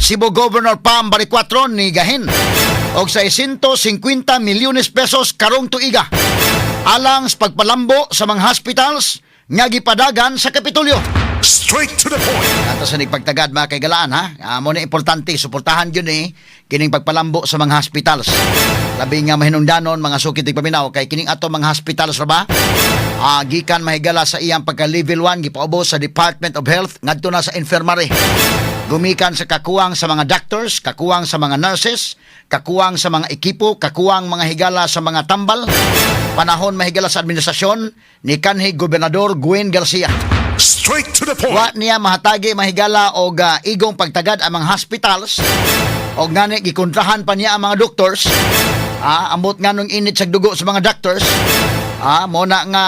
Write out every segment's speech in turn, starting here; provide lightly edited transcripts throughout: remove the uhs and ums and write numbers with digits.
Cebu Governor Pam Baricuatro ni gahin og 650 milyones pesos karong tuiga alang sa pagpalambo sa mga hospitals nga gipadagan sa Kapitolyo. Straight to the point. Ato sa nagpagtagad, mga kaigalaan, ha. Mo na importante suportahan gyud ni kining pagpalambo sa mga hospitals. Labi nga mahinungdanon, mga sukit paminaw, kay kining ato mga hospitals ra ba? Gikan mahigala sa iyang pagka level 1, gipaubos sa Department of Health ngadto na sa infirmary. Gumikan sa kakuwang sa mga doctors, kakuwang sa mga nurses, kakuwang sa mga ekipo, kakuwang mga higala sa mga tambal. Panahon mahigala sa administrasyon ni kanhi Gobernador Gwen Garcia. Straight to the point. Wa niya mahatagi mahigala og igong pagtagad ang mga hospitals og ngani gikontrahan pa niya ang mga doctors. Ambot nganong init sa dugo sa mga doctors. Mo na nga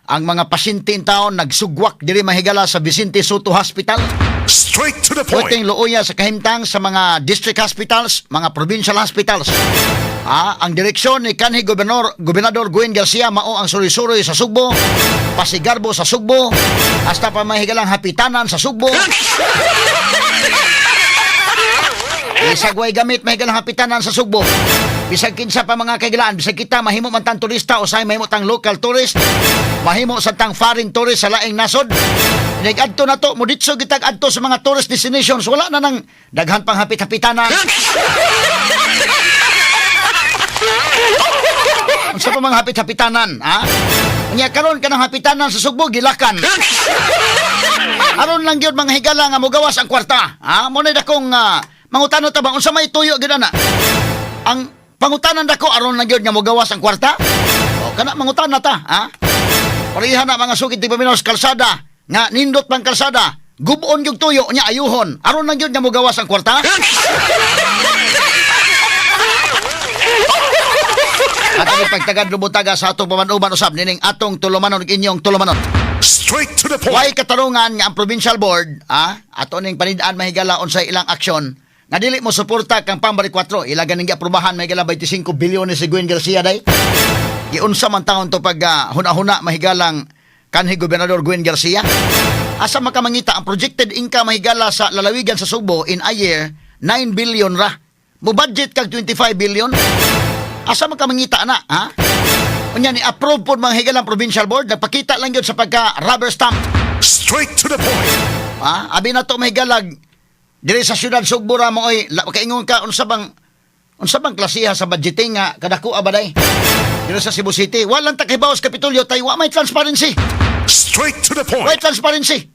ang mga pasyente in taon nagsugwak diri mahigala sa Vicente Soto Hospital. Straight to the point. Puting luoya sa kahimtang sa mga district hospitals, mga provincial hospitals. Ang direksyon ni kanhi Gobernador Gwen Garcia mao ang suroy-suroy sa Sugbo, Pasigarbo sa Sugbo, hasta pa mahigalang hapitanan sa Sugbo. Isagway gamit mahigalang hapitanan sa Sugbo. Bisag kinsa pa, mga kaigalaan, bisag kita mahimo man tang turista o say mahimo tang local tourist, mahimo sa tang foreign tourist sa laing nasod. Nag-adto na to, muditso gitag adto sa mga tourist destinations, wala na nang daghan pang hapit-hapitanan. Unsa pa mga hapit-hapitanan, ha? Unya karon kanang hapitanan sa Sugbo gilakan. Aron lang gyud, mga higala, nga mogawas ang kwarta. Ha? Mo na dakong mangutano ta ba unsa may tuyo gyud ana? Ang pangutanan dako, aron lang gyud nga mogawas ang kwarta? O kana mangutana ta, ha? Pareha na, mga sukit di paminaw, sa kalsada nga nindot pang kalsada. Gubon gyud tuyo nya ayuhon. Aron lang gyud nga mogawas ang kwarta? At ang pagtagad lubutaga sa atong pamanuban usab nining atong tulumanon ug inyong tulumanon. Straight to the point. Way katarungan nga ang provincial board, ato ning panid-an mahigala unsay ilang aksyon nga dili mo suporta kang Pam Baricuatro. Ila ganing giaprobahan mahigala 25 bilyon si Gwen Garcia day. Giunsa man taon to pag huna-huna mahigalang kanhi Gobernador Gwen Garcia? Asa makamangita ang projected income mahigala sa lalawigan sa Sugbo in a year, 9 billion ra. Mo budget kag 25 billion. Asa makamangita na, ha? Unya ni approve pod mga higalang provincial board, nagpakita lang yun sa pagka rubber stamp. Straight to the point. Ha? Abi na to may galag diri sa syudad Sugbo ra mo oy, kaingon ka unsa bang klasiha sa budgeting nga kadako abaday. Diri sa Cebu City, walang takibaw sa Kapitolyo tay wa may transparency. Straight to the Way point. transparency.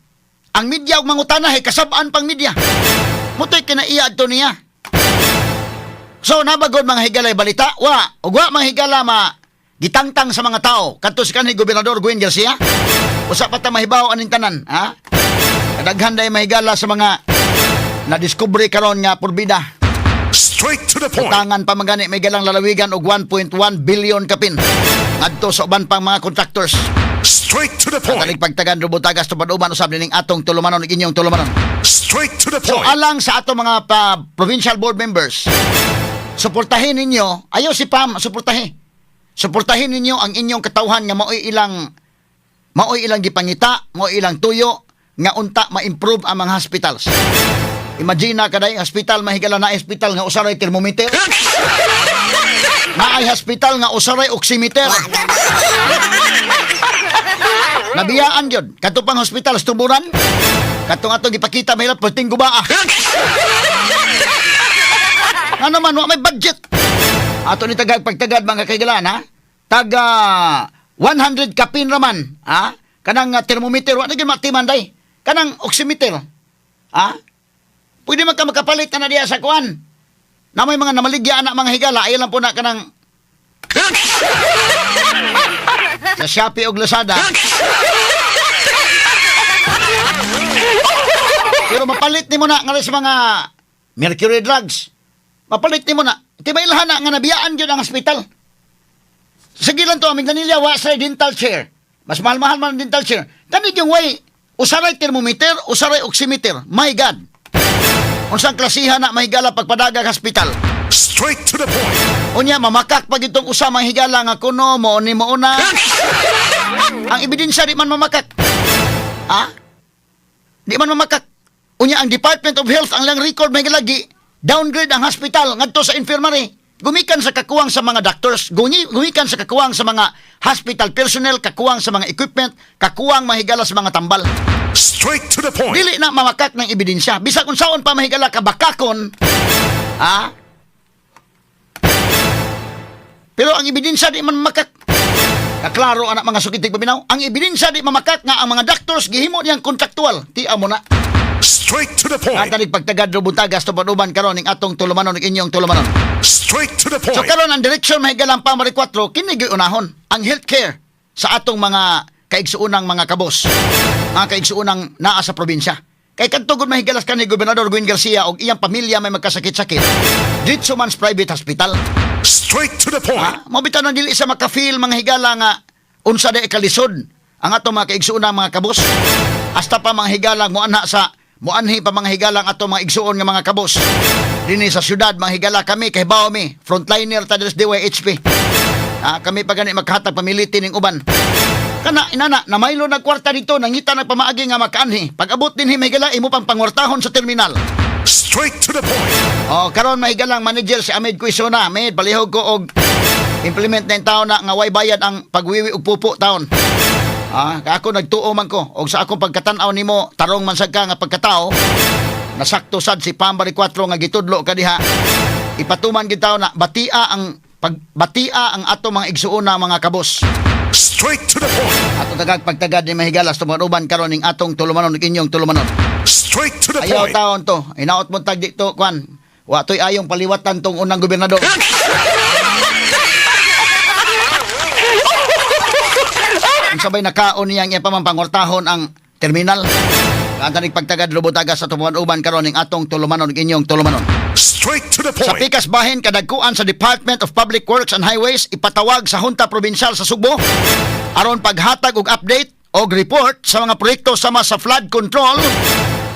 Ang media og mangutana hey, kasab-an pang media. Mutoy kinaiya adto niya. So nabagod, mga higalay, balita wa ug wa mga higala ma gitangtang sa mga tao kadto si kanhi Gobernador Gwen Garcia. Usa pa ta mahibaw aning tanan, ha? Kadaghan day mahigala sa mga na-discover karon nga purbida. Straight to the point. Utangan pa magani may galang lalawigan og 1.1 billion kapin ngadto sa uban pang mga contractors. Straight to the point. Katalig pagtagan rubutagas tupad-uban usab nining atong tulumanon ug inyong tulumanon. Straight to the So point. alang sa ato mga pa, provincial board members, suportahin ninyo, ayaw si Pam, suportahin. Suportahin ninyo ang inyong katawhan nga mao'y ilang gipangita, mao'y ilang tuyo nga unta ma-improve ang mga hospitals. Imagine na kaday hospital mahigala na hospital nga usaray thermometer. Naay hospital nga usaray oximeter. Nabiyaan gyud kadto pang hospital sa Tuburan. Katong atong gipakita mahilap perting gubaa. Nga naman, wa may budget. Ato ni tagag pagtagad, mga kaigalan, ha. Taga 100 kapin raman, ha? Kanang thermometer wa na gyud matiman day. Kanang oximeter. Ha? Pwede man ka makapalit na diya sa kuan. Na may mga namaligya na mga higala, ayaw lang po na kanang sa Shopee o Lazada. Pero mapalit nimo na nga sa mga mercury drugs. Mapalit nimo na. Di ba ilahan na nga nabiyaan yun ang hospital? Sige lang to, aming Danilla, wa sa dental chair. Mas mahal-mahal man ang dental chair. Kani yung way, usaray thermometer, usaray oximeter. My God! Unsang klasiha na mahigala pagpadaga hospital? Straight to the point. Unya, mamakak pag itong usa mga higala nga kuno, mo ni mo una. Ang ebidensya, di man mamakak. Ha? Di man mamakak. Unya ang Department of Health, ang lang record may lagi downgrade ang hospital ngadto sa infirmary. Gumikan sa kakuwang sa mga doctors, gumikan sa kakuwang sa mga hospital personnel, kakuwang sa mga equipment, kakuwang mahigala sa mga tambal. Straight to the point. Dili na mamakak ng ebidensya. Bisag unsaon pa mahigala kabakakon, ah? Pero ang ebidensya di man makak. Kaklaro anak, mga sukit tig paminaw. Ang ebidensya di mamakak nga ang mga doctors gihimo niyang kontraktual. Ti mo na. Straight to the point. Katanig pagtagad buntagas tuban-uban karon ning atong tulumanon ning inyong tulumanon. Straight to the So point. karon ang direksyon mahigalang Pamari 4 kini gyud unahon ang healthcare sa atong mga kaigsuonang mga kabos. Mga kaigsuonang naa sa probinsya. Kay kadto gud mahigalas kani Gobernador Gwen Garcia og iyang pamilya may magkasakit-sakit. Ditso man sa private hospital. Straight to the point. Ha? Mao bitaw nang dili sa maka-feel mga higala nga unsa day kalisod ang atong mga kaigsuonan mga kabos. Hasta pa mga higala moanha sa moanhi pa mga higala ang atong mga igsuon nga mga kabos. Dinhi sa syudad mga higala, kami kay mi frontliner ta diri sa DYHP. Ah, kami pa gani maghatag pamiliti ning uban. Kana inana namaylo nag kwarta dito, nangita nag pamaagi nga makaanhi. Pag abot dinhi mahigala, imo pang pangwartahon sa terminal. Straight to the point. Oh, karon mahigalang manager si Ahmed Quisona. Ahmed, palihog ko og implement na yung taon na nga way bayad ang pagwiwi og pupo taon. Ah, ako nagtuo man ko og sa akong pagkatan-aw nimo tarong man sad ka nga pagkatao. Nasakto sad si Pambari 4 nga gitudlo ka diha. Ipatuman gid taon na batia ang pagbatia ang ato mga igsuona mga kabos. Straight to the point. Ato tagag pagtagad ni mahigalas tumanuban karon ning atong tulumanon ug inyong tulumanon. Straight to the Ayaw point. taon to. Inaot mo tag dito, kwan. Wa to'y ayong paliwatan tong unang gobernador. Ang sabay nakaon niyang iya pamampangortahon ang terminal. Ang tanig pagtagad lubutaga sa tumuan-uban karon ning atong tulumanon ug inyong tulumanon. Straight to the Sa point. pikas bahin kadagkuan sa Department of Public Works and Highways ipatawag sa Junta Provincial sa Sugbo aron paghatag og update og report sa mga proyekto sama sa flood control,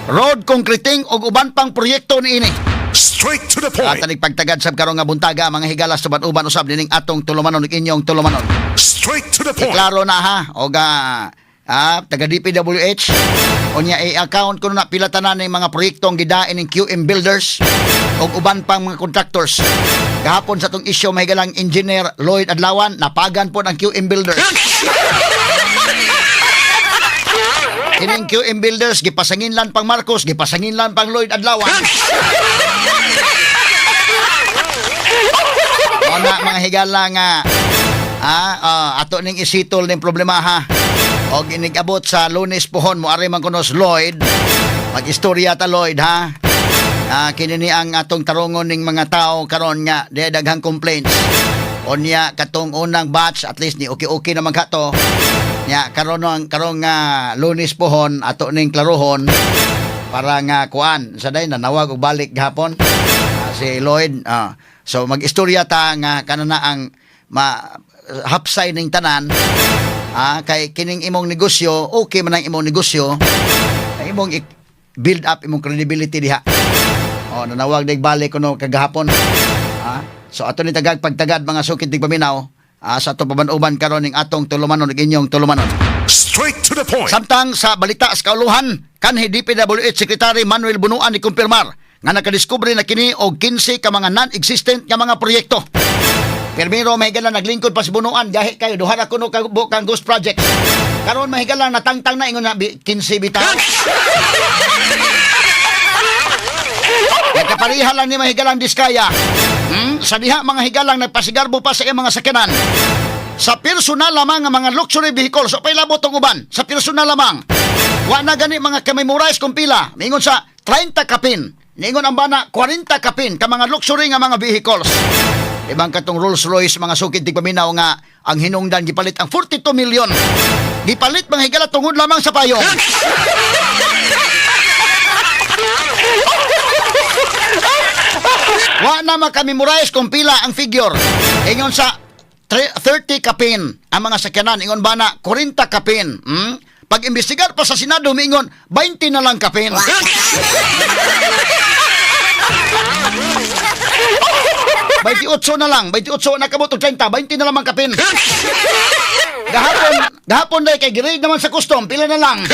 road concreting ug uban pang proyekto niini. Straight to the point. At pagtagad sab karon nga buntaga mga higala sa uban usab nining atong tulumanon ug inyong tulumanon. Straight to the point. Klaro na ha og taga DPWH unya i-account ko na pila tanan ning mga proyekto ang gidain ning QM Builders ug uban pang mga contractors. Gahapon sa tong isyu mahigalang Engineer Lloyd Adlawan, napagan po ang QM Builders. Kining QM Builders gipasanginlan pang Marcos, gipasanginlan pang Lloyd Adlawan. Mao na mga higala nga ato ning isitol ning problema ha. Og inigabot sa Lunes pohon mo ari man kuno si Lloyd. Mag-istorya ta, Lloyd, ha. Kini ni ang atong tarongon ning mga tao karon nga di daghang complaints. Unya katong unang batch at least ni okay-okay naman ka to. Nya karon ang karon nga Lunes pohon ato ning klarohon para nga kuan sa day nanawag og balik gahapon si Lloyd. So mag-istorya ta nga kanana ang ma hapsay ning tanan kay kining imong negosyo, okay man ang imong negosyo, ay imong build up imong credibility diha. Oh, nanawag dig balik kuno kagahapon. So ato ni tagag pagtagad mga sukit dig paminaw sa ato paban-uban karon ning atong tulumanon ug inyong tulumanon. Straight to the point. Samtang sa balita sa kauluhan, kanhi DPWH Secretary Manuel Bunuan ni kumpirmar nga nakadiskubre na kini og 15 ka mga non-existent nga mga proyekto. Pirmiro mahigala naglingkod pa si Bunuan, gahi kayo duha ra kuno ka kang ghost project. Karon mahigala natangtang na, ingon na 15 bitaw. Nagkapariha lang ni mahigalang Diskaya. Sa diha mga higalang nagpasigarbo pa sa iyang mga sakyanan. Sa personal lamang nga mga luxury vehicles, so pailabot ang uban, sa personal lamang. Wa na gani mga kamemorize kung pila. Ningon sa 30 kapin. Ningon ang bana 40 kapin ka mga luxury nga mga vehicles. Ibang katong Rolls Royce mga sukid tig paminaw nga ang hinungdan gipalit ang 42 million. Gipalit mga higala tungod lamang sa payong. Wa na makamemorize kung pila ang figure. Ingon sa 30 kapin ang mga sakyanan. Ingon ba na 40 kapin. Pag imbestigar pa sa Senado, miingon 20 na lang kapin. 28 na lang, 28 na kabot og 30, 20 na lang ang kapin. Gahapon, gahapon dahil kay grade naman sa custom, pila na lang?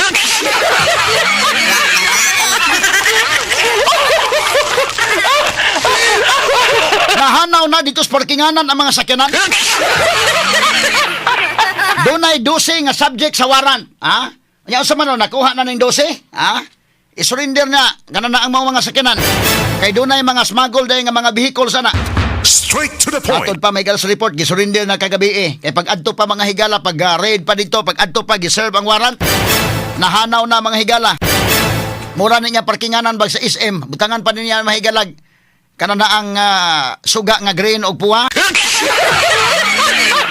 Nahanaw na dito sa parkinganan ang mga sakyanan. Dunay 12 nga subject sa warrant. Ha? Nya unsa man, nakuha na ning 12? Ha? I-surrender na kana na ang mga sakyanan. Kay dunay mga smuggle day nga mga vehicles ana. Straight to the point. Atod pa may sa report, gisurrender na kagabi eh. Kay pag adto pa mga higala, pag raid pa dito, pag adto pa giserve ang warrant, nahanaw na mga higala. Mura niya parkinganan bag sa SM, butangan pa niya mga higalag. Kana na ang suga nga green og puwa.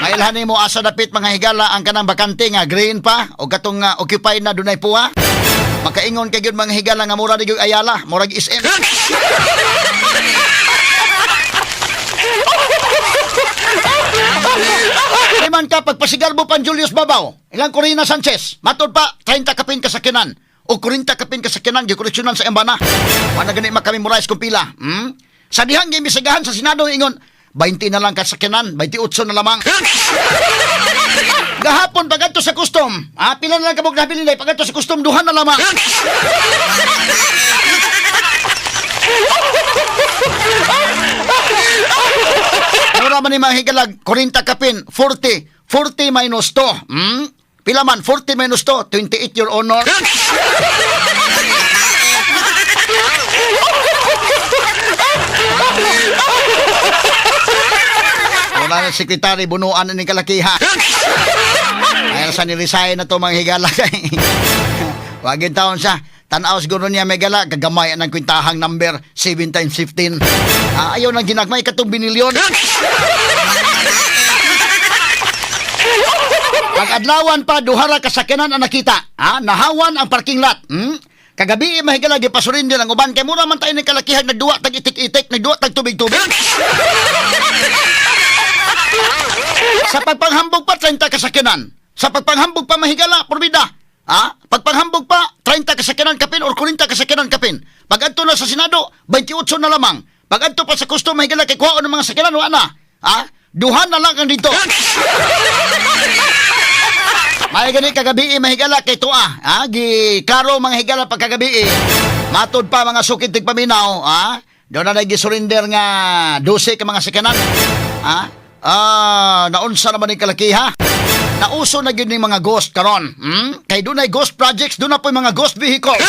Mailhan nimo asa dapit mga higala ang kanang bakante nga green pa o katong occupied na dunay puwa. Makaingon kay gyud mga higala nga mura di gyud Ayala, murag SM. Di man ka pagpasigarbo pan Julius Babaw, ilang Corina Sanchez, matod pa 30 kapin kasakyanan o 40 kapin kasakyanan gikoleksyonan sa embana. Wala gani makamemorize kung pila. Sa dihang gimbisigahan sa Senado ingon 20 na lang kasakyanan, 28 na lamang. Gahapon pagadto sa custom, pila na lang kabog nabili nila pagadto sa custom duha na lamang. Mura man ni mga higalag, 40 kapin, 40. 40 minus 2. Pila man, 40 minus 2, 28, Your Honor. Wala na sekretary, bunuan na ni kalakiha. Ayaw sa niresign na to mga higala kay. Wagin taon siya. Tanaw siguro niya may gala, kagamay ang kwintahang number 7 times 15. Ayaw nang ginagmay katong binilyon. Pag adlawan pa, duhara kasakyanan ang nakita. Nahawan ang parking lot. Kagabi, mahigala, gipasurin din ang uban. Kay mura man tayo ng kalakihan, nagduwa tag itik-itik, nagduwa tag tubig-tubig. Sa pagpanghambog pa, 30 kasakyanan. Sa pagpanghambog pa, mahigala, porbida. Pagpanghambog pa, 30 kasakyanan kapin or 40 kasakyanan kapin. Pag adto na sa Senado, 28 na lamang. Pag adto pa sa custom, mahigala, kay kuhaon ng mga sakyanan, wala na. Duhan na lang ang dito. May gani kagabi mahigala kay tuwa. Gi klaro mga higala pagkagabi. Matod pa mga sukid tigpaminaw, ha? Doon na nag-surrender nga 12 ka mga sakyanan. Ha? Naunsa naman ni kalakiha. Nauso na gyud ning mga ghost karon. Kay dunay ghost projects, doon na po mga ghost vehicles.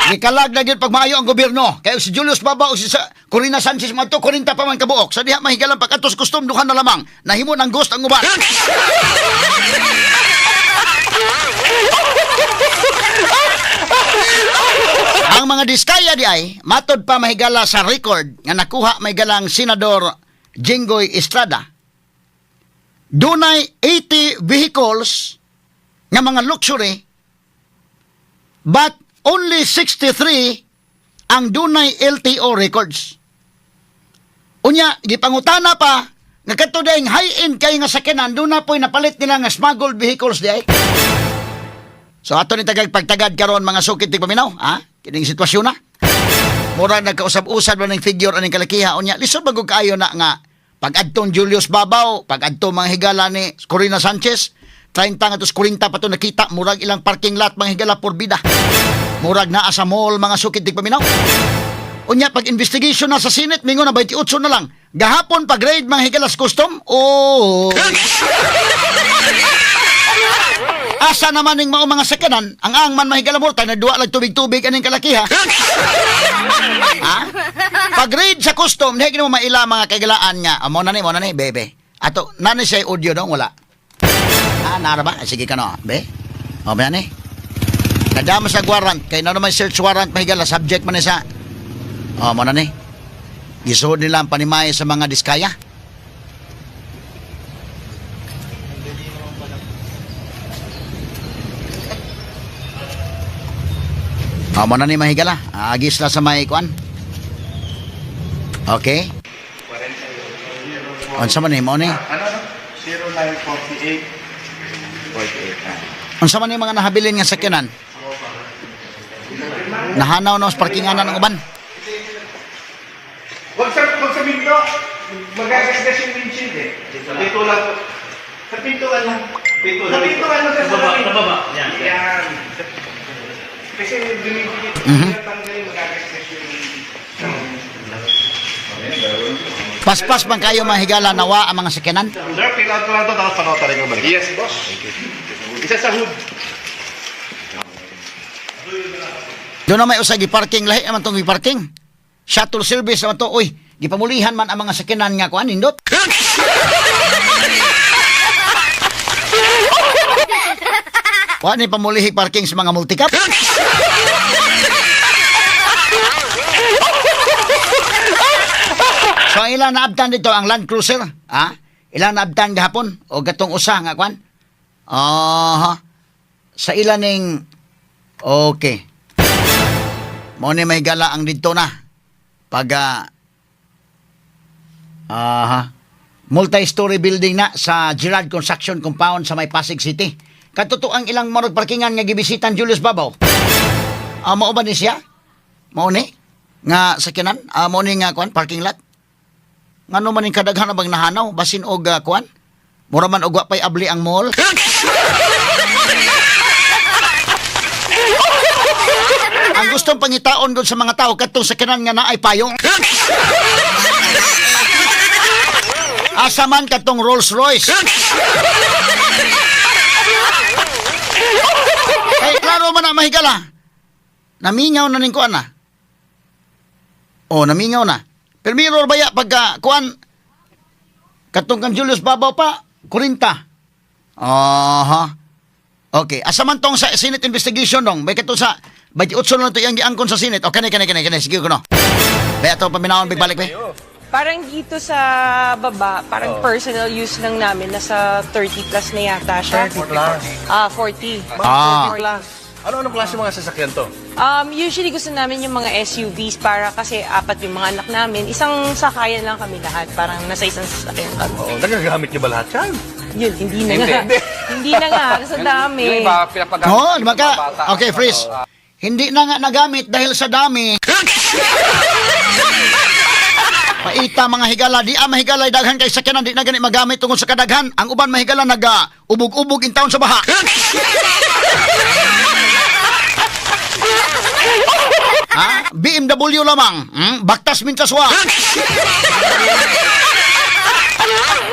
Gikalag na gyud pagmaayo ang gobyerno. Kay si Julius Baba o si Corina Sanchez madto 40 pa man kabuok. Sa diha mahigalang pagkatos custom duha na lamang. Nahimo ng ghost ang uban. Ang mga diskaya di ay matod pa mahigala sa record nga nakuha mahigalang Senador Jinggoy Estrada. Dunay 80 vehicles nga mga luxury but only 63 ang dunay LTO records. Unya, gipangutana pa nga kadto dayng high-end kay nga sakyanan doon na po'y napalit nila nga smuggled vehicles di ay. So ato ni tagag pagtagad karon mga sukit ti paminaw, ha? Kining sitwasyon na. Mura nagkausab-usab ba ng figure aning kalakiha unya lisod bagog kaayo na nga pag adtong Julius Babaw, pag adto mga higala ni Corina Sanchez, 30 nga tos 40 pa to nakita murag ilang parking lot mga higala porbida. Murag naa sa mall mga sukit ti paminaw. Unya pag investigation na sa Senate mingon na 28 na lang. Gahapon pag raid mga higalas custom. Oh. Asa naman ning mao mga sakyanan, ang man mahigala mo tayo nagduwa lang tubig-tubig aning kalakiha. Ha? Pag raid sa custom, di mo maila mga kaigalaan nga. Mo na ni, bebe. Ato, nani siya audio dong wala. Nara ba? Ay, sige ka no, be. O, ba ni? Nadama sa warrant, kay na naman search warrant mahigala, subject man ni sa. O, mo na ni. Gisuod nila ang panimay sa mga diskaya. O, mo na ni mahigala. Agis na sa may kuan. Okay. Unsa man ni mo ni? Ano, ano? 0948. 48 na. Unsa man ni mga nahabilin nga sakyanan? Nahanaw na sa parkinganan ng uban. Wag sa pinto. Magagasgas yung windshield eh. Sa pinto lang. Sa pintuan lang. Pinto Sa pintuan lang. Sa baba, sa baba. Yan. Yan. Kasi dumidikit, tinatanggal yung magagasgas yung. Paspas man kayo, mga higala, nawa ang mga sakyanan. Sir, fill out ko lang to, tapos panotary ko balik. Yes, boss. Isa sa hood. Doon na may usay gi-parking, lahi naman tong gi-parking. Shuttle service naman to. Uy, gipamulihan man ang mga sakyanan nga kuan nindot. Wa ni pamulihi parking sa mga multicab. So ang ilang naabtan dito ang Land Cruiser, ha? Ilang naabtan gahapon o gatong usa nga kuan? Aha. Sa ilan ning. Okay. Mo ni may gala ang didto na. Pag aha. Multi-story building na sa Gerard Construction Compound sa may Pasig City. Katotoo ang ilang marog parkingan nga gibisitan Julius Babaw. Mao ba ni siya? Mao ni nga sakyanan? Mao ni nga kuan parking lot? Ngano man ning kadaghan na bang nahanaw basin og kuan? Mura man og wa pay abli ang mall. Ang gustong pangitaon doon sa mga tao katong sakyanan nga naay payong. Asa man katong Rolls Royce. Kay klaro man ang mahigala. Namingaw na ning kuan na. Oh, namingaw na. Pero mirror baya pagka kuan katong kan Julius Babaw pa 40. Aha. Okay, asa man tong sa Senate investigation dong? May kato sa 28 na lang to iyang giangkon sa Senate. Okay, kani kani kani kani sige ko no. Baya to paminawon big balik be. Parang dito sa baba, parang personal use lang namin. Nasa 30 plus na yata siya. 30 plus. Ah, 40. Ah. 40. Ano-anong klase mga sasakyan to? Usually gusto namin yung mga SUVs para kasi apat yung mga anak namin. Isang sakayan lang kami lahat. Parang nasa isang sasakyan kami. Oo, nagagamit niyo ba lahat yan? Yun, hindi na nga. Hindi na nga. Kasi dami. Yung iba, pinapagamit Oo, di ba ng ka? mga bata. Okay, freeze. Hindi na nga nagamit dahil sa dami. Paita mga higala, di ang mahigala daghan kay sakyanan di na gani magamit tungod sa kadaghan. Ang uban mahigala naga ubog-ubog in town sa baha. Ha? BMW lamang. Baktas mintaswa.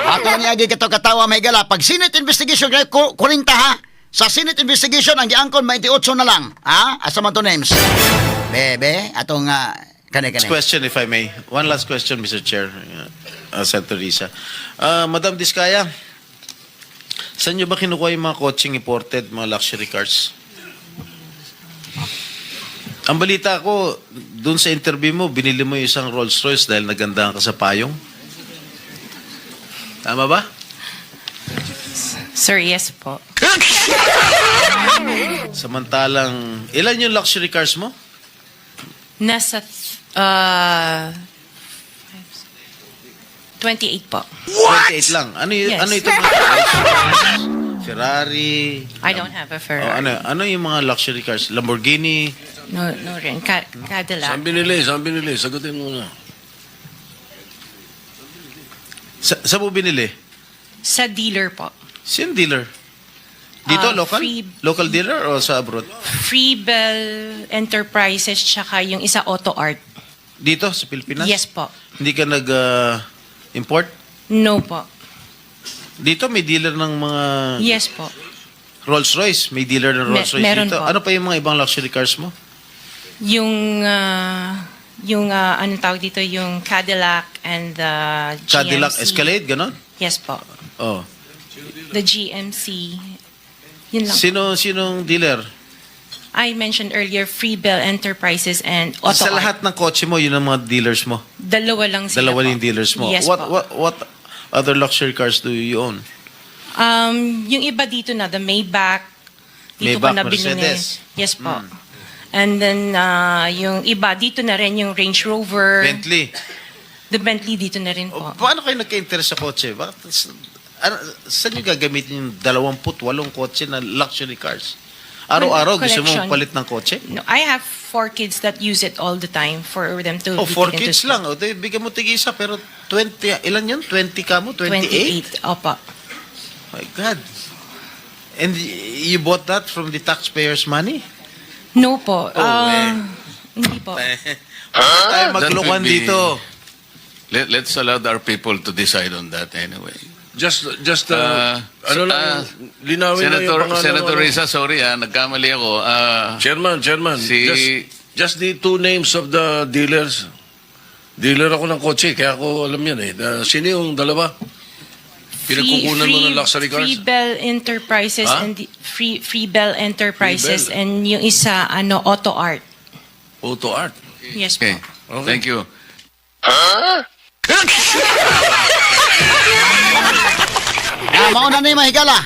Ato ni agi kato katawa mahigala pag Senate investigation kay 40 ha. Sa Senate investigation ang giangkon 28 na lang. Ha? Asa man to names? Bebe, atong kani Last kani. question, if I may. One last question, Mr. Chair, Senator Risa. Madam Diskaya, saan nyo ba kinukuha yung mga coaching imported, mga luxury cars? Ang balita ko, dun sa interview mo, binili mo yung isang Rolls Royce dahil nagandahan ka sa payong. Tama ba? Sir, yes po. Samantalang, ilan yung luxury cars mo? Nasa 28 po. 28 lang. Ano, Yes. ano ito? Mga Rolls Royce, Ferrari. I don't have a Oh, Ferrari. ano yung mga luxury cars? Lamborghini? No, no rin. Cadillac. Saan binili? Saan binili? Sagutin mo na. Saan mo binili? Sa dealer po. Sino dealer? Dito, local? Local dealer o sa abroad? Freebell Enterprises tsaka yung isa Auto Art. Dito, sa Pilipinas? Yes po. Hindi ka nag-import? No po. Dito, may dealer ng mga Yes po. Rolls Royce. May dealer ng Rolls Royce Meron dito. po. Ano pa yung mga ibang luxury cars mo? Yung anong tawag dito, yung Cadillac and the GMC. Cadillac Escalade, ganon? Yes po. Oh. The GMC. Yun lang. Sinong dealer? I mentioned earlier Freebell Enterprises and Auto Sa Art. lahat ng kotse mo, yun ang mga dealers mo. Dalawa lang sila Dalawa po. yung dealers mo. Yes what, po. what other luxury cars do you own? Yung iba dito na, the Maybach. Dito Maybach, ko nabili na. Mercedes. Hmm. Yes po. And then, yung iba, dito na rin yung Range Rover. Bentley. The Bentley dito na rin O, po. paano kayo nagka-interest sa kotse? Bakit, ano, saan nyo gagamitin yung 28 kotse na luxury cars? Araw-araw gusto mo Collection. palit ng kotse? No, I have four kids that use it all the time for them to Oh, be four taken to kids school. lang. O, di, bigyan mo tig-isa, pero 20, ilan yun? 20 ka mo? 28? 28. Opo. My God. And you bought that from the taxpayers' money? No po. Oh, eh. Hindi po. Huwag tayo maglokohan That would be- dito. Let's allow our people to decide on that anyway. Just, ano lang, linawin lang yung Senator, pangalan. Senator ano. Risa, sorry ah, nagkamali ako. Chairman, Chairman, just the two names of the dealers. Dealer ako ng kotse, kaya ako alam yan eh. Sino yung dalawa? Pinagkukunan mo ng luxury cars? Free Bell Enterprises Ha? and Free Bell Enterprises Free Bell. and yung isa, ano, Auto Art. Auto Art. Yes po. Okay. Okay. Thank you. Ah, mao na ni, mahigala.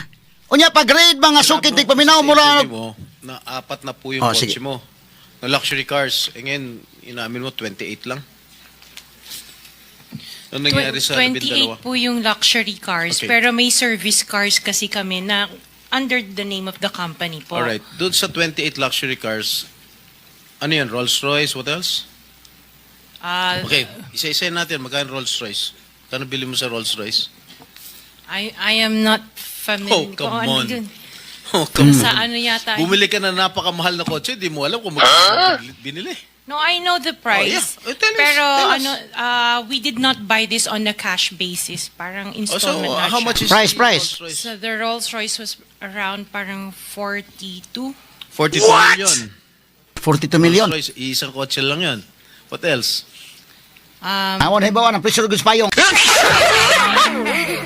Unya pag grade mga sukit di paminaw mo Sabi lang. mo na apat na po yung Oh, kotse sige. mo. Na luxury cars. E ngayon, inamin mo, 28 lang. Ano nangyari sa 12? 28 po yung luxury cars, pero may service cars kasi kami na under the name of the company po. Alright. Doon sa 28 luxury cars, ano yan? Rolls Royce? What else? Okay. Isa-isa natin. Magkano Rolls Royce? Kano bili mo sa Rolls Royce? I am not familiar. Oh, come kung ano on. dun. Oh, come Sa on. ano yata. Bumili ka na napakamahal na kotse, di mo alam kung magkano binili. No, I know the price. Oh, yeah. Oh, tell us, pero tell us. ano, we did not buy this on a cash basis. Parang Oh, so, installment na how siya. much is Price, the price. Rolls Royce? So the Rolls Royce was around parang 42. 42 million. 42 million. Rolls Royce, isang kotse lang yun. What else? Amon hibawan ang presyo goods payong.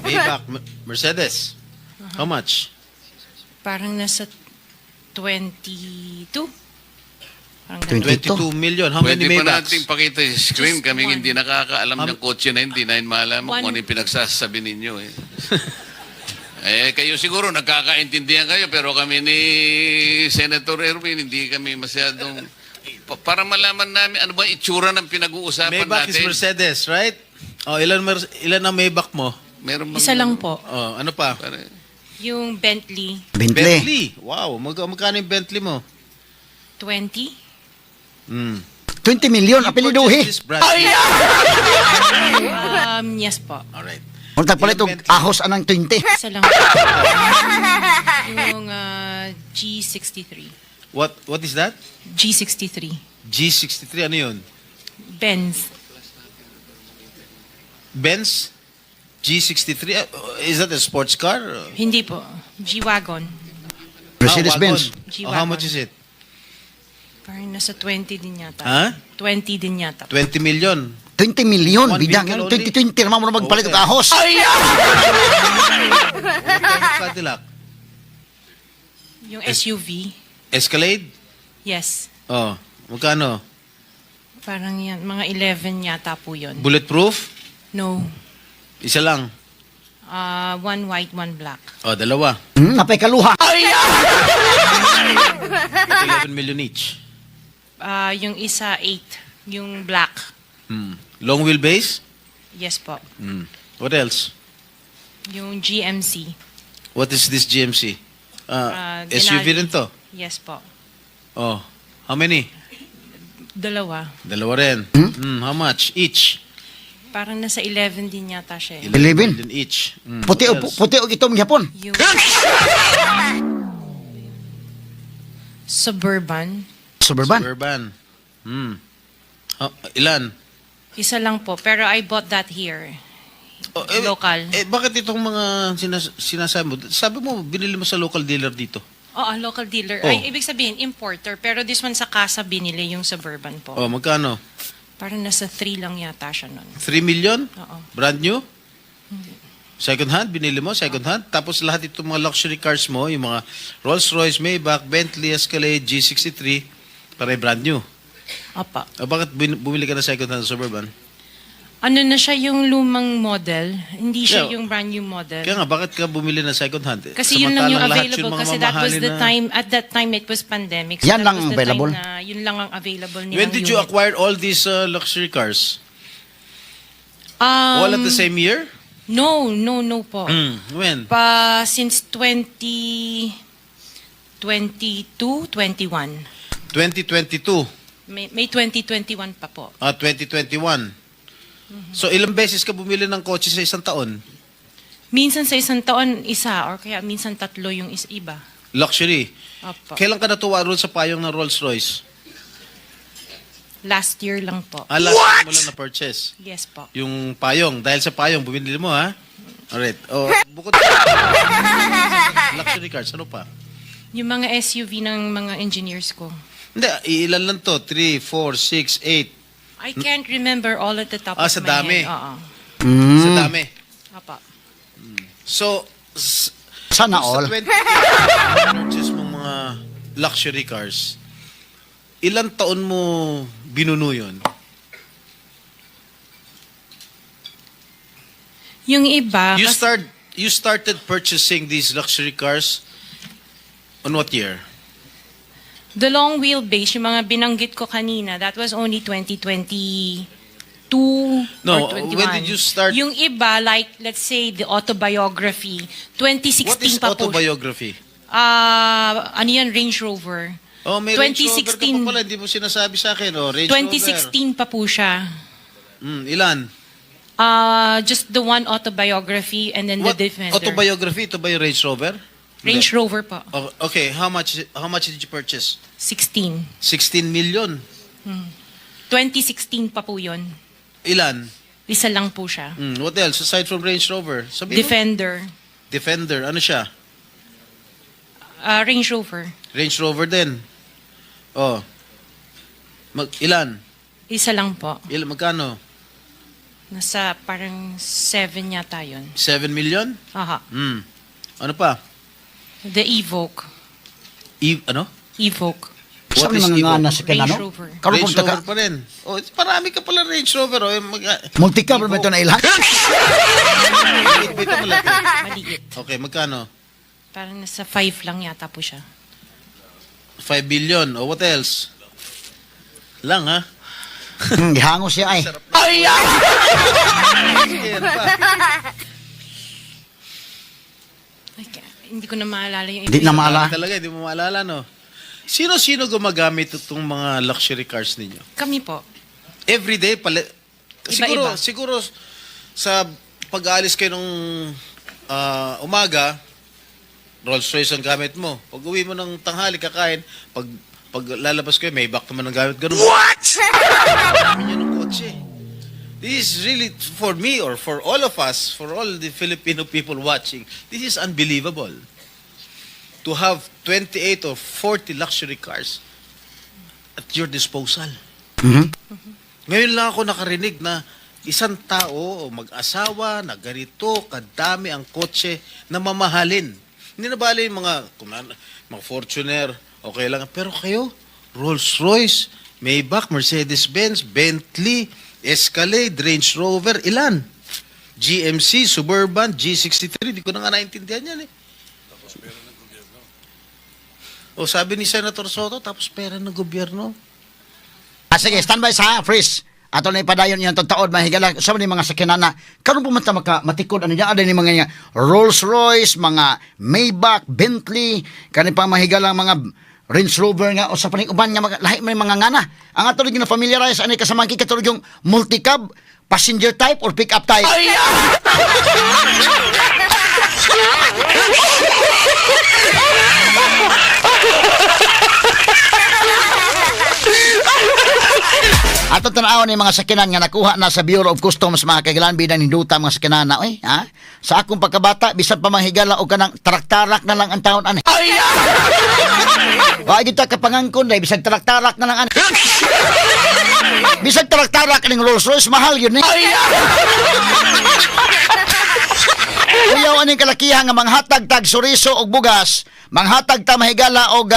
Maybach, Mercedes. How much? Parang nasa 22. Parang ganun. 22. 22 million. How Pwede many pa Maybachs? natin pakita sa screen. Just Kaming one. hindi nakakaalam ng kotse na hindi namin malaman kung One. ano yung pinagsasabi ninyo eh. Eh, kayo siguro nagkakaintindihan kayo pero kami ni Senator Erwin hindi kami masyadong para malaman namin ano ba itsura ng pinag-uusapan Maybach is natin. Mercedes, right? Oh, ilan ang Maybach mo? Meron bang- Isa lang po. Oh, ano pa? Yung Bentley, Bentley. Bentley. Wow, magkano yung Bentley mo? 20. 20 million apeliduhi. This brand. Yes po. Alright. Untag palit og ahos anang 20. Isa lang po. Yung G63. What is that? G63. G63, ano yun? Benz. Benz? G63? Is that a sports car? Hindi po. G-Wagon. Mercedes Benz. Wagon. Oh, how much is it? Parang nasa 20 din yata. Ha? 20 din yata. 20 million. 20 million One bidang vehicle only? 2020 naman mo na magpalit og ahos. Cadillac. Yung SUV. Escalade? Yes. Oh, magkano? Parang yan. Mga 11 yata po yun. Bulletproof? No. Isa lang. One white, one black. Oh, dalawa. Napay kaluha. 11 million each. Yung isa, 8. Yung black. Long wheelbase? Yes po. What else? Yung GMC. What is this GMC? SUV Denali. rin to? Yes po. Oh, how many? Dalawa. Dalawa rin. How much each? Parang nasa 11 din yata siya eh. 11. Million each. Puti What og else? puti og itom gyapon. Yung Suburban. Suburban. Suburban. Ilan? Isa lang po. Pero I bought that here. Oh, eh, Local. Eh, bakit itong mga sinasabi mo? Sabi mo, binili mo sa local dealer dito. Oo, local dealer. Oh. Ay, ibig sabihin, importer. Pero this one sa casa binili yung Suburban po. Oh, magkano? Parang nasa 3 lang yata siya nun. 3 million? Oo. Brand new? Second hand, binili mo, second hand. Tapos lahat itong mga luxury cars mo, yung mga Rolls Royce, Maybach, Bentley, Escalade, G63, pare brand new. Opo. O, bakit bumili ka ng second hand Suburban? Ano na siya yung lumang model? Hindi siya Yeah. yung brand new model. Kaya nga, bakit ka bumili ng second hand? Kasi yun lang yung Samantalang lahat available. mga Kasi that was mamahalin the na- time, at that time it was pandemic. So Yan that lang was the available. time na yun lang ang available nilang When did you unit. acquire all these luxury cars? All at the same year? No po. When? Pa, since 2022, 21. 2022. May 2021 pa po. Ah, 2021. So, ilang beses ka bumili ng kotse sa isang taon? Minsan sa isang taon, isa, or kaya minsan tatlo yung iba. Luxury. Opo. Kailan ka natuwa roon sa payong ng Rolls Royce? Last year lang po. Ah, last year mo lang na-purchase. Yes po. Yung payong. Dahil sa payong, bumili mo, ha? Alright. Oh, bukod luxury cars, ano pa? Yung mga SUV ng mga engineers ko. Hindi, ilan lang to? 3, 4, 6, 8. I can't remember all at the top Ah, of sa my dami. head. Oo. Sa dami. Opo. So, Sana sa all. 20 purchase mong mga luxury cars, ilan taon mo binuno yun? Yung iba, You started purchasing these luxury cars on what year? The long wheelbase, yung mga binanggit ko kanina, that was only 2022 No, or 21. when did you start- Yung iba, like, let's say, the autobiography, 2016 What is pa po. autobiography? Ah, ano yan, Range Rover. Oh, may Range Rover ka 2016. pa pala, hindi mo sinasabi sa akin. Oh, Range 2016 pa po siya. Rover. Ilan? Ah, just the one autobiography and then What the Defender. autobiography? Ito ba yung Range Rover? Range Hindi. Rover po. Oh, okay, how much did you purchase? 16. 16 million. 2016 pa po yun. Ilan? Isa lang po siya. What else aside from Range Rover? Sabi mo. Defender. Defender, ano siya? Ah, Range Rover. Range Rover din. Oh. Ilan? Isa lang po. Ilan magkano? Nasa parang 7 yata yun. 7 million? Aha. Ano pa? The Evoque. Ano? Evoque. Sa What is mga Evoque? nga na sa Range kanano? Rover. Karon Range kung taga Rover pa rin. Oh, parami ka pala Range Rover. Oh, multicab ba ito na ilhan? Maliit ba ito, malaki? Maliit. Okay, magkano? Parang nasa 5 lang yata po siya. 5 billion. Oh, what else? Lang, ha? Gihango siya ay. Sige, ano pa? Ay, hindi ko na maalala yung iba. Hindi na maalala. Talaga, hindi mo maalala, no? Sino-sino gumagamit itong mga luxury cars ninyo? Kami po. Every day, pala, siguro, Iba-iba. siguro sa pag-aalis kayo ng umaga, Rolls Royce ang gamit mo. Pag uwi mo ng tanghali, kakain, pag lalabas kayo, may back naman ang gamit. Ganun. What? Dami niyo ng kotse. This is really, for me or for all of us, for all the Filipino people watching, this is unbelievable. To have 28 or 40 luxury cars at your disposal. Ngayon lang ako nakarinig na isang tao o mag-asawa na ganito kadami ang kotse na mamahalin. Hindi na bale yung mga, kung mga Fortuner, okay lang. Pero kayo, Rolls Royce, Maybach, Mercedes-Benz, Bentley, Escalade, Range Rover, ilan? GMC, Suburban, G63, di ko na nga naintindihan yan eh. O sabi ni Senator Sotto, tapos pera ng gobyerno. Ah, sige, standby sa freeze. Ato na ipadayon yung taod mahigala sa ni mga sakyanan na karon po man ta maka matikod ano niya ni mga nga Rolls Royce, mga Maybach, Bentley, kani pa mahigala mga Range Rover nga o sa paning uban nga mga lahi may mga ngana. Ang ato rin na familiarize ani kasamangki katulad yung multicab, passenger type or pick up type. Ato tan-awon ni mga sakyanan nga nakuha na sa Bureau of Customs, mga kailan bilang hinduta mga sakyanan na oy, ha? Sa akong pagkabata bisan pa manghigala og kanang tarak-tarak na lang ang taon ani. Wa kita kapangangkon dai bisag tarak-tarak na lang ani. Bisag tarak-tarak ning Rolls Royce mahal yun eh. Kuyaw aning kalakihan nga manghatag tag suriso og bugas, manghatag ta mahigala og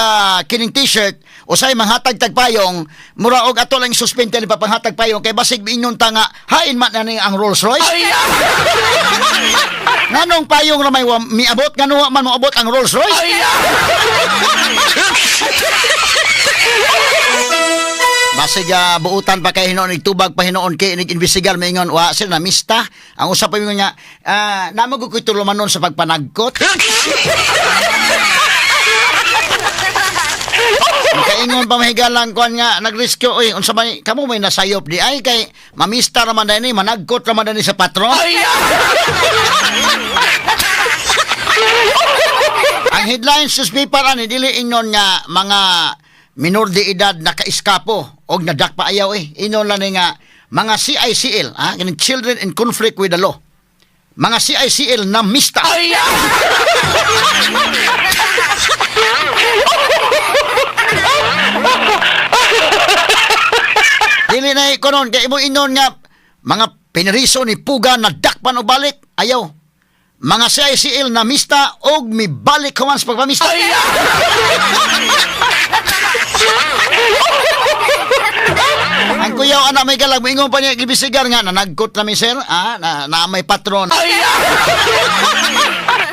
kining t-shirt, usay manghatag tag payong, mura og ato lang suspende ni papanghatag payong kay basig miingon ta nga hain man na ni ang Rolls Royce. Nganong payong ra may miabot, ngano wa man moabot ang Rolls Royce? Basig buutan pa kay hinuon tubag pa hinuon kay inig investigar maingon wa sila na mista. Ang usa pa ingon nga namo gud ko'y tulumanon sa pagpanagkot. Makaingon pa mahigalang kuan nga nagriskyo oy unsa man kamo may nasayop di ay kay mamista ra man ni managkot ra man ni sa patron. Ang Ang headlines newspaper ani dili ingon nga mga minor de edad nakaiskapo og nadakpa, ayaw eh. Ingon lang ni nga mga CICL, ah, kining Children in Conflict with the Law. Mga CICL na mista. Dili na ikonon kay imo inon nga mga pinriso ni Puga na dakpan og balik, ayaw. Mga CICL na mista og mibalik human sa pagpamista. Ang kuyaw anak may galag, moingon pa niya ibisigar nga nanagkot na mi sir, ah, na may patron.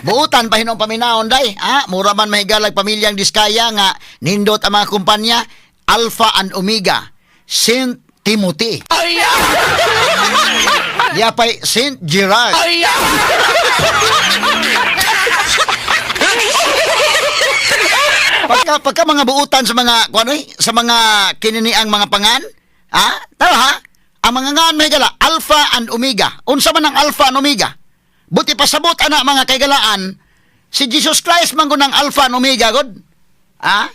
Buutan pa hinong paminahon day, ah, mura man mahigalag pamilyang Diskaya nga nindot ang mga kumpanya Alpha and Omega, Saint Timothy. Yapay Saint Gerard. Pagka mga buutan sa mga kuan oy, sa mga kininiang mga pangan, ha? Tara ha. Ang mga ngan may gala Alpha and Omega. Unsa man ang Alpha and Omega? Buti pasabot ana mga kaigalaan, si Jesus Christ man gud ang Alpha and Omega god. Ha?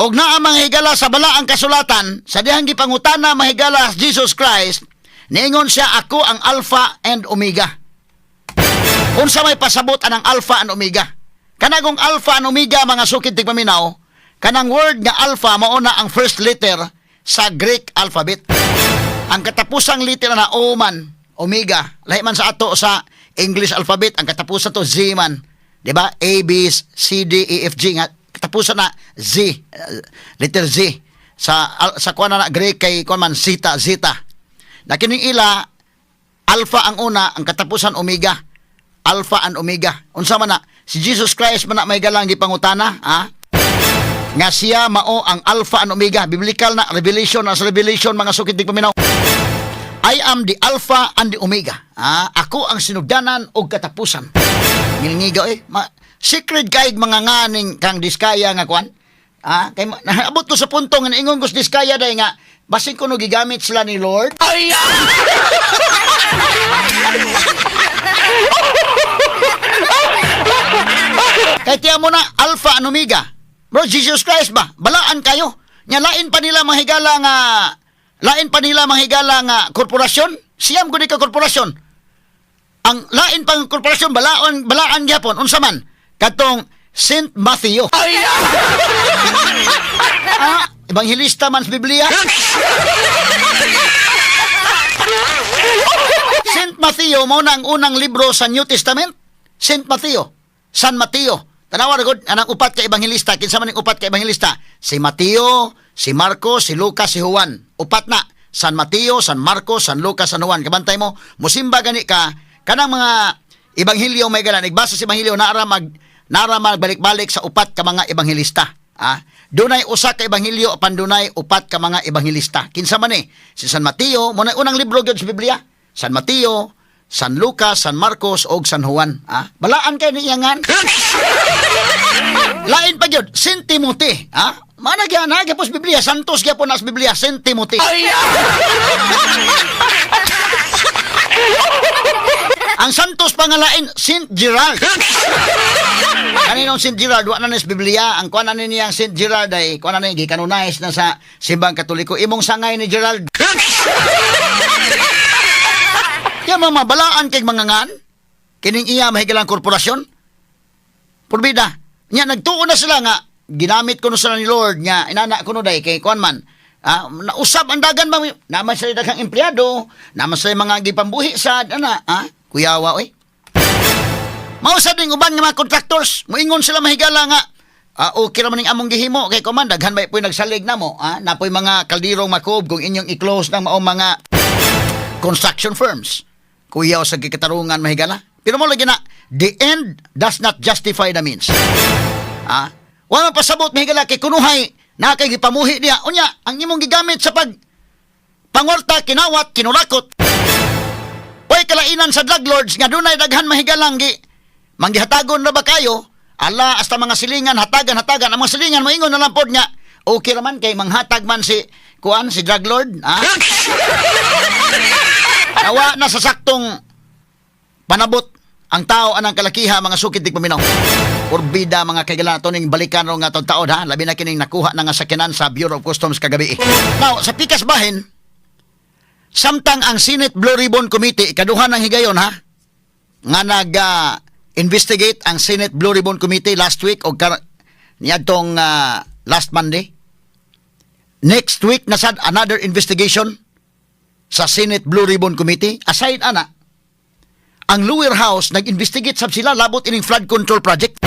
Og naa mga higala sa balaang kasulatan, sa dihang gipangutana mahigala Jesus Christ, niingon siya, "Ako ang Alpha and Omega." Unsa may pasabot anang Alpha and Omega? Kanagong Alpha and Omega, mga sukid tigpaminaw, kanang word nga Alpha mao na ang first letter sa Greek alphabet. Ang katapusang letter na O man, Omega. Lahi man sa ato sa English alphabet, ang katapusan to Z man. 'Di ba? A B C D E F G nga katapusan na Z, letter Z. Sa kuan na Greek kay kuan man zeta zeta. Na kining ila Alpha ang una, ang katapusan Omega. Alpha and Omega. Unsa man na? Si Jesus Christ man na may galang gipangutana, ha? Nga siya mao ang Alpha and Omega. Biblical na revelation na sa Revelation, mga sukit di paminaw. "I am the Alpha and the Omega." Ah, ako ang sinugdanan og katapusan. Ngilngiga eh. Secret kay mga nganing kang Diskaya nga kwan. Ah, kay naabot ko sa punto nga niingon ko sa Diskaya day nga basin ko no gigamit sila ni Lord. Kay tiyan mo na Alpha and Omega. Bro, Jesus Christ ba? Balaan kayo. Nya lain pa nila mahigala nga lain pa nila mahigala nga korporasyon. Siyam gud ka korporasyon. Ang lain pang korporasyon balaan balaan gyapon unsa man katong Saint Matthew. Ah, ebanghelista man sa Biblia. Saint Matthew mao na ang unang libro sa New Testament. Saint Matthew, San Mateo. Tanawa ra gud anang upat ka ebanghelista, kinsa man ning upat ka ebanghelista? Si Mateo, si Marcos, si Lucas, si Juan. Upat na. San Mateo, San Marcos, San Lucas, San Juan. Kabantay mo, musimba gani ka kanang mga ebanghelyo may gala nagbasa sa ebanghelyo naara magbalik-balik sa upat ka mga ebanghelista. Ah, dunay usa ka ebanghelyo apan dunay upat ka mga ebanghelista. Kinsa man ni? Si San Mateo, mo na unang libro gyud sa Biblia. San Mateo, San Lucas, San Marcos og San Juan. Ah, balaan kay niyangan. Lain pa gyud, Saint Timothy. Ah, mana gyud na gyapon sa Biblia, Santos gyapon na sa Biblia, Saint Timothy. Ang Santos pangalain, Saint Gerard. Kaninong Saint Gerard, wa na ni sa Biblia. Ang kuan na ni niyang Saint Gerard ay, kuan na ni, gikanonize na sa simbang Katoliko. Imong sangay ni Gerard. Kaya mga balaan kay mga ngan, kining iya mahigalang korporasyon. Purbida. Nya nagtuo na sila nga ginamit ko no sila ni Lord nga inana ko no day kay kuan man. Ah, nausab ang dagan ba naman sila daghang empleyado, naman sila mga gipambuhi sa ana, ah, kuyawa oy. Mausab ning uban nga mga contractors, moingon sila mahigala nga ah, okay ra man ning among gihimo kay kuman daghan may po'y nagsalig namo, ah, napoy mga kaldirong makob kung inyong i-close ng maong mga construction firms. Kuyaw sa gikatarungan mahigala. Pero mo lagi na, the end does not justify the means. Ah, wala pasabot mahigala kay kunuhay na kay gipamuhi niya. Unya, ang imong gigamit sa pag pangorta, kinawat, kinurakot. Way kalainan sa drug lords nga dunay daghan mahigalang gi manggihatagon na ba kayo? Ala hasta mga silingan hatagan hatagan ang mga silingan moingon na lang pod nga okay ra man kay manghatag man si kuan si drug lord, ah? Nawa na sa saktong panabot Ang tao anang kalakiha, mga sukit tigpaminaw. Porbida, mga kaigala, ato ning balikan ro nga taon ha. Labi na kining nakuha na nga sakyanan sa Bureau of Customs kagabi. Now, sa pikas bahin, samtang ang Senate Blue Ribbon Committee, ikaduha ng higayon ha, nga nag investigate ang Senate Blue Ribbon Committee last week o niadtong last Monday. Next week na sad another investigation sa Senate Blue Ribbon Committee. Aside ana, ang lower house nag-investigate sab sila labot ining flood control project.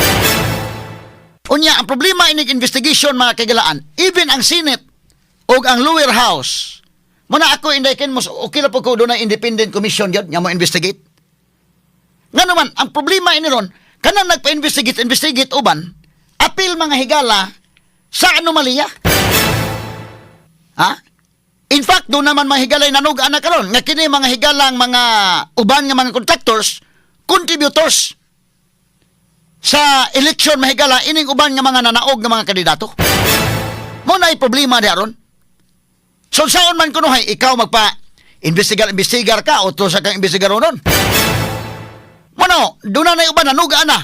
Unya, ang problema ining investigation, mga kagalaan, even ang Senate o ang lower house, muna ako inday ken mos okay ra po ko dunay independent commission gyud nga mo investigate. Nga naman, ang problema ini ron, kanang nagpa-investigate, investigate uban, apil, mga higala, sa anomalya. Ha? In fact, doon naman mga higalay nanog ana karon nga kini mga higalang mga uban nga mga contractors, contributors sa election, mahigala, ining uban nga mga nanaog nga mga kandidato. Mo na problema di aron. So saon man kunuhay ikaw magpa investigar investigar ka o sa kang investigaronon. Mo doon na uban nanuga na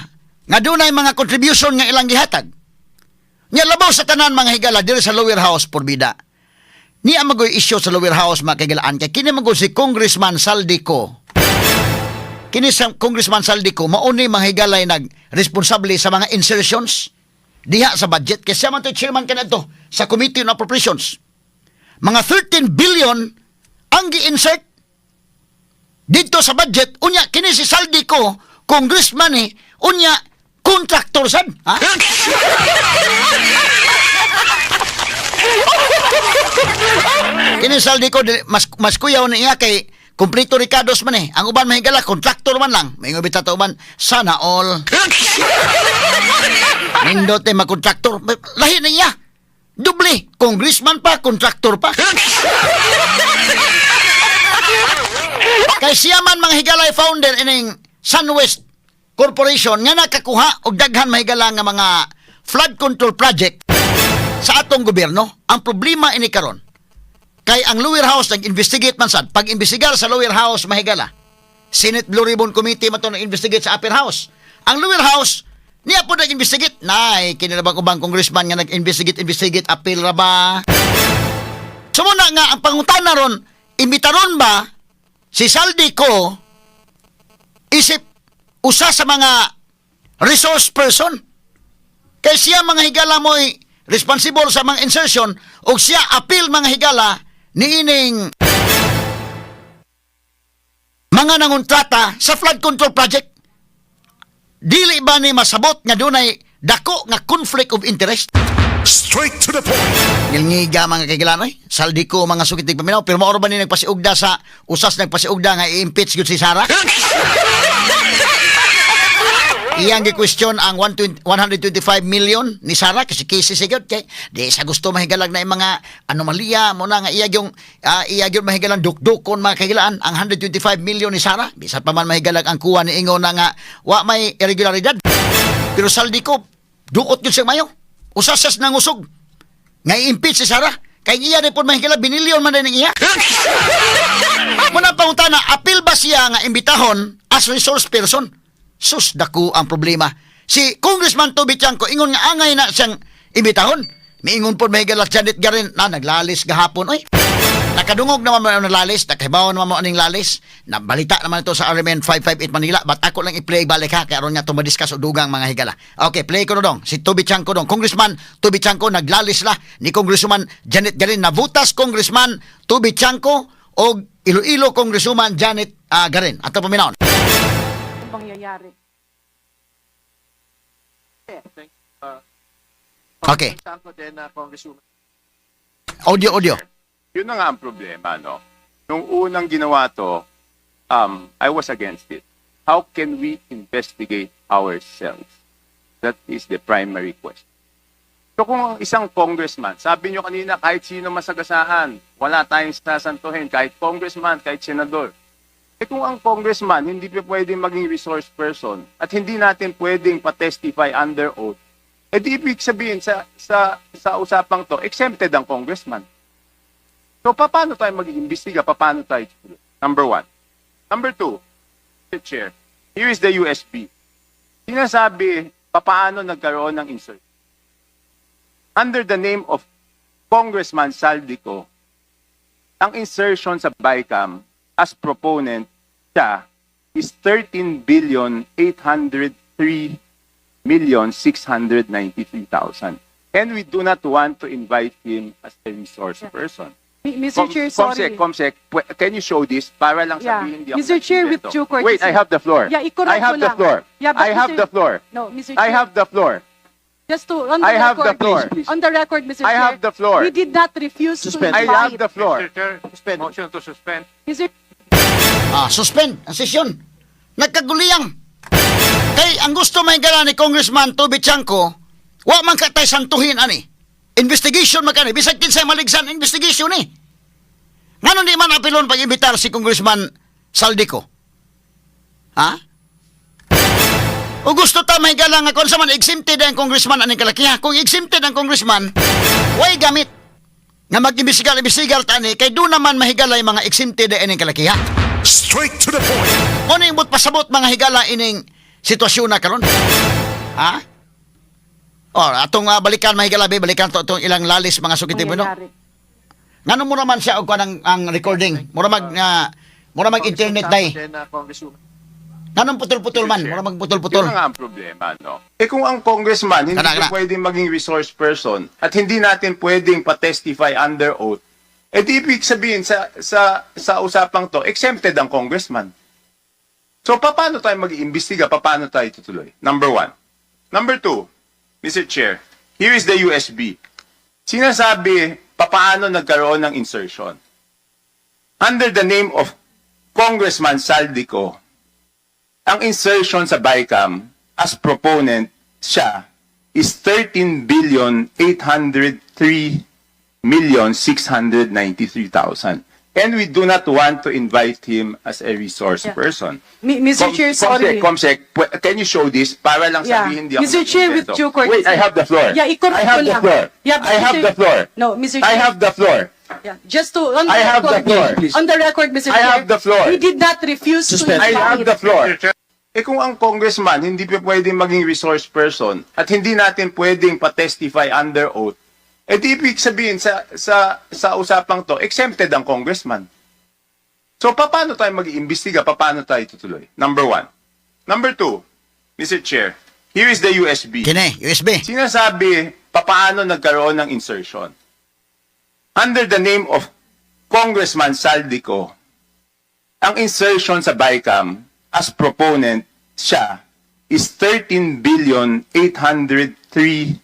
nga dunay mga contribution nga ilang gihatag. Nya labaw sa tanan, mga higala, diri sa lower house, porbida. Ni ang magoy issue sa lower house, mga kaigalaan, kay kini magoy si Congressman Zaldy Co. Kini sa Congressman Zaldy Co mauni, mga higalay, nag responsable sa mga insertions diha sa budget kay siya man to'y chairman kanadto sa Committee on Appropriations. Mga 13 billion ang gi-insert dito sa budget. Unya kini si Zaldy Co, congressman eh, unya contractor sad, ha? Kini Zaldy Co, mas kuyaw na iya kay kumpleto rekados man eh. Ang uban, mahigala, contractor man lang. May bita ta uban, sana all. Nindot eh makontraktor. Lahi na iya. Doble, congressman pa, contractor pa. Kay siya man, mga higalay, founder ining SunWest Corporation nga nakakuha og daghan, mahigala, nga mga flood control project sa atong gobyerno. Ang problema ini karon kay ang lower house nag-investigate man sad. Pag-imbestigar sa lower house, mahigala, Senate Blue Ribbon Committee man to nag-investigate sa upper house. Ang lower house niya po nag-investigate. Nay, kinilabang ubang congressman nga nag-investigate, investigate, appeal ra ba? So muna nga ang pangutana ron, imbitaron ba si Zaldy Co isip usa sa mga resource person? Kay siya, mga higala, mo'y responsible sa mga insertion o siya appeal, mga higala, niining mga nangontrata sa flood control project. Dili ba ni masabot nga dunay dako nga conflict of interest? Straight to the point. Ngilngiga, mga kaigilanoy. Zaldy Co, mga sukit paminaw. Pero maoro ba ni nagpasiugda sa usas nagpasiugda nga i-impeach gyud si Sara? Iyang gi-question ang 120 125 million ni Sara kasi kasi sigud kay di sa gusto mahigalag na yung mga anomalya mo na nga iya yung iya yung mahigalang dukdukon, mga kahigalaan, ang 125 million ni Sara. Bisan pa man mahigalag ang kuha ni ingon na nga wa may irregularidad, pero Zaldy Co duot gyud siyang mayo, usas siya nangusog nga i-impeach si Sara kay iya rin po, mahigala, binilyon man din ang iya. Muna pangutana, apil ba siya nga imbitahon as resource person? Sus, dako ang problema. Si Congressman Toby Tiangco ingon nga angay na siyang imbitahon. Miingon po, mahigala, Janet Garin na naglalis gahapon. Oy, nakadungog naman mo ang lalis, nakahibaw naman mo aning lalis. Nabalita naman ito sa RMN 558 Manila. But ako lang i-play balik ha, kaya aron nga tumadiscuss o dugang, mga higala. Okay, play ko na dong. Si Toby Tiangco dong. Congressman Toby Tiangco naglalis la ni Congressman Janet Garin. Navutas Congressman Toby Tiangco o Iloilo Congresswoman Janet Garin. Ato paminawon. Pangyayari. Okay. Audio, audio. Yun na nga ang problema, no? Nung unang ginawa to, I was against it. How can we investigate ourselves? That is the primary question. So kung ang isang congressman, sabi nyo kanina, kahit sino masagasaan, wala tayong sasantuhin, kahit congressman, kahit senador. Eh kung ang congressman hindi pa pwedeng maging resource person at hindi natin pwedeng pa-testify under oath, eh di ibig sabihin sa usapang to, exempted ang congressman. So, paano tayo mag-iimbestiga? Paano tayo? Number one. Number two, Mr. Chair, Here is the USB. Sinasabi, papaano nagkaroon ng insert. Under the name of Congressman Zaldy Co, ang insertion sa BICAM as proponent siya is 13 billion 803 million 693,000. And we do not want to invite him as a resource person. Mr. Chair, sorry. Comsec, Comsec, can you show this para lang Yeah. sabihin hindi ako Mr. Chair, with nag-invento? due courtesy. Wait, I have the floor. Yeah, i-correct I have ko the lang. floor. Yeah, but I have Mr. the floor. No, Mr. I Chair. have the floor. Just to, on the I have the record, floor. Please, On the record, Mr. I Chair. have the floor. We did not refuse Suspend. to I invite. have the floor. Mr. Chair, Suspend. motion to suspend. Mr. Ah, suspend ang sesyon. Nagkaguliyang. Kay ang gusto may gala ni Congressman Toby Tiangco, wa man ka tay santuhin ani. Investigation man kani, bisag kinsay maligsan investigation ni. Ngano di man apilon pag-imbitar si Congressman Zaldy Co? Ha? O gusto ta may gala nga kung sa man exempted ang congressman aning kalakiha. Kung exempted ang congressman, way gamit nga mag-imbisigal-imbisigal tani kay do naman mahigalay mga exempted aning kalakiha. Straight to the point. Ano yung pasabot mga higala ining sitwasyon na karon? Ha? Or atong balikan mga higala, be, balikan to atong ilang lalis mga sukitib no. Mangyayari. Ngano mo naman siya og kuan ang recording? Mura mag internet day. Nganong putol-putol man, mura mag putol-putol. Yun na nga ang problema, no? Eh kung ang congressman hindi Kana, kana. pwedeng maging resource person at hindi natin pwedeng patestify under oath, eh di ibig sabihin sa usapang to, exempted ang congressman. So paano tayo mag-iimbestiga? Paano tayo tutuloy? Number one. Number two, Mr. Chair, here is the USB. Sinasabi, papaano nagkaroon ng insertion. Under the name of Congressman Zaldy Co, ang insertion sa BICAM as proponent siya is 13 billion 803 million 693,000. And we do not want to invite him as a resource person. Mr. Chair, sorry. Comsec, Comsec, can you show this para lang Yeah. sabihin hindi ako Mr. Chair, with nag-invento? due courtesy. Wait, I have the floor. Yeah, i-correct I have ko the lang. floor. Yeah, but I have Mr. the floor. No, Mr. I Chair. have the floor. Yeah, just to, on the I have the record, floor. Please. On the record, Mr. I Chair. have the floor. We did not refuse Suspend. to I invite. have the floor. Mr. Chair. Eh kung ang congressman hindi pa pwedeng maging resource person at hindi natin pwedeng patestify under oath, eh di ibig sabihin sa usapang to, exempted ang congressman. So paano tayo mag-iimbestiga? Paano tayo tutuloy? Number one. Number two, Mr. Chair, here is the USB. Kini, USB. Sinasabi, papaano nagkaroon ng insertion. Under the name of Congressman Zaldy Co, ang insertion sa BICAM as proponent siya is 13 billion 803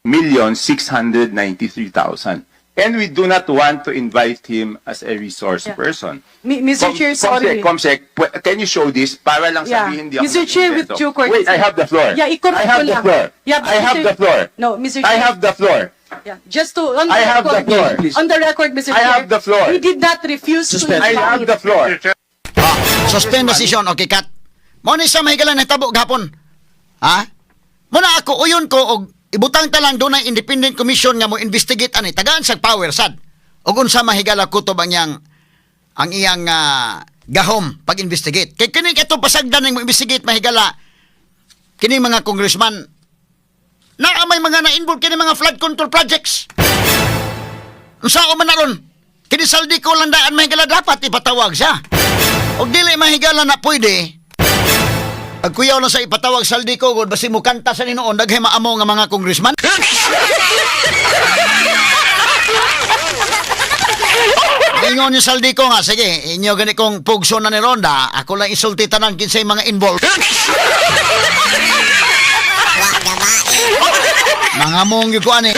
million 693,000. And we do not want to invite him as a resource person. Mr. Chair, sorry. Comsec, Comsec, can you show this para lang Yeah. sabihin hindi ako Mr. Chair, with nag-invento? due courtesy. Wait, I have the floor. Yeah, i-correct I have ko the lang. floor. Yeah, but I have Mr. the floor. No, Mr. I Chair. have the floor. Yeah, just to, on the I have the record, floor. Please. On the record, Mr. I Chair. have the floor. We did not refuse Suspend. to I invite. have the floor. Mr. Chair. Ah, suspend the session. Okay, cut. Mo ni sa mahigala nahitabo gahapon. Ha? Muna ako uyon ko og ibutang ta lang dunay independent commission nga mo investigate ani tagaan sa power sad. Og unsa mahigala kutob ang iyang gahom pag-investigate. Kay kini kato pasagdan ning mo investigate mahigala kini mga congressman na may mga na-involve kini mga flood control projects. Unsa man na ron? Kini Zaldy Co lang daan mahigala dapat ipatawag siya. Og dili mahigala na pwede. Pagkuyaw na sa ipatawag Zaldy Co gud basi mo kanta sa ninoon daghay maamo nga mga congressman. Ingon yung Zaldy Co nga, sige, inyo gani kong pugso na ni Ronda, ako lang isulti tanan kinsay mga involved. Mga mong ko ani.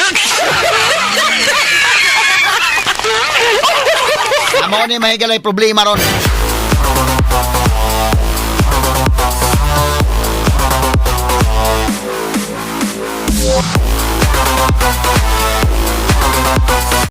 Amo ni mahigalay problema ron.